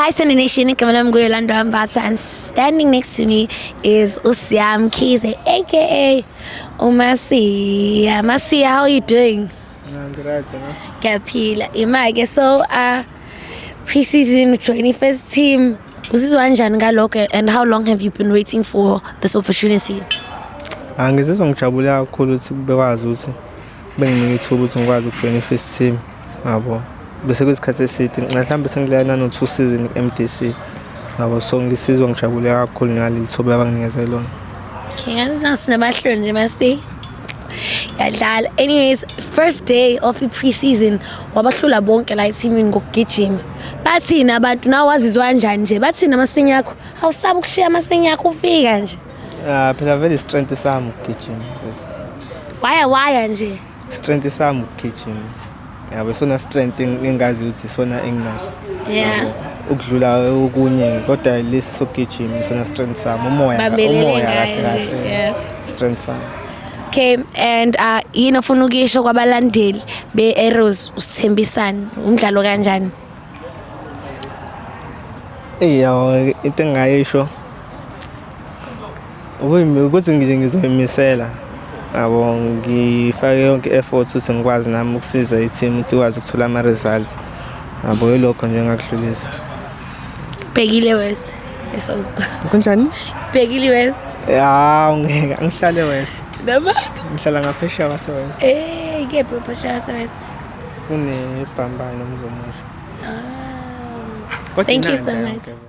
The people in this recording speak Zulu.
Hi, Sunday Nation. Igama lami nguYolanda Mbatha and standing next to me is uSiya Mkhize, aka uMasiya. Masiya, how are you doing? Ngiright, no? Ngiyaphila. Ima-ke, so pre-season joining first team. Uzizwa kanjani ngalokho and how long have you been waiting for this opportunity? Ah, ngizizwa ngijabule kakhulu ukuthi bekwazi ukuthi benginike ithuba ukuthi ngikwazi ukujoyina i-first team, yabo. Bese kuyisikhathi eside, mhlawumbe sengidlala nano-2 season ku-MDC, yabo. So ngisizwa ngijabule kakhulu ngaleli thuba abanginikeze lona. Okay, ngathi sinamahloni nje, Masi. Yadlala. Anyways, first day of i-pre-season wabahlula bonke la ethimini ngokugijima. Bathini abantu, nawe wazizwa kanjani nje? Bathini amasinye akho? Awusabi ukushiya amasinye akho ufika nje? Ah, phela vele i-strength sami ukugijima. Waya waya nje. Strength sami ukugijima. Yabo, isona strength engazi ukuthi isona enginaso. Yabo, ukudlula okunye, kodwa lesi sokugijima isona strength sami. Umoya, Bambelele umoya ngayo kahle nje, kahle. Strength sami. Okay, and yini ofuna ukuyisho kwabalandeli be-Arrows, usithembisani umdlalo kanjani? Eyo, into engingayisho ukuthi nje ngizoyimisela, yabo, ngifake yonke i-effort ukuthi ngikwazi nami ukusiza i-team ukuthi ikwazi ukuthola ama-results, yabo. Yilokho nje engakudlulisa. Bhekile West. So Kunjani? Bhekile West. Ya, ngeke angihlale West. Noma Ngihlala ngaphesheya kwase-West. Kephi phesheya kwase West? Kunebhambane nomzomusha. Ah. Kodwa Thank you so inanda much. yonke.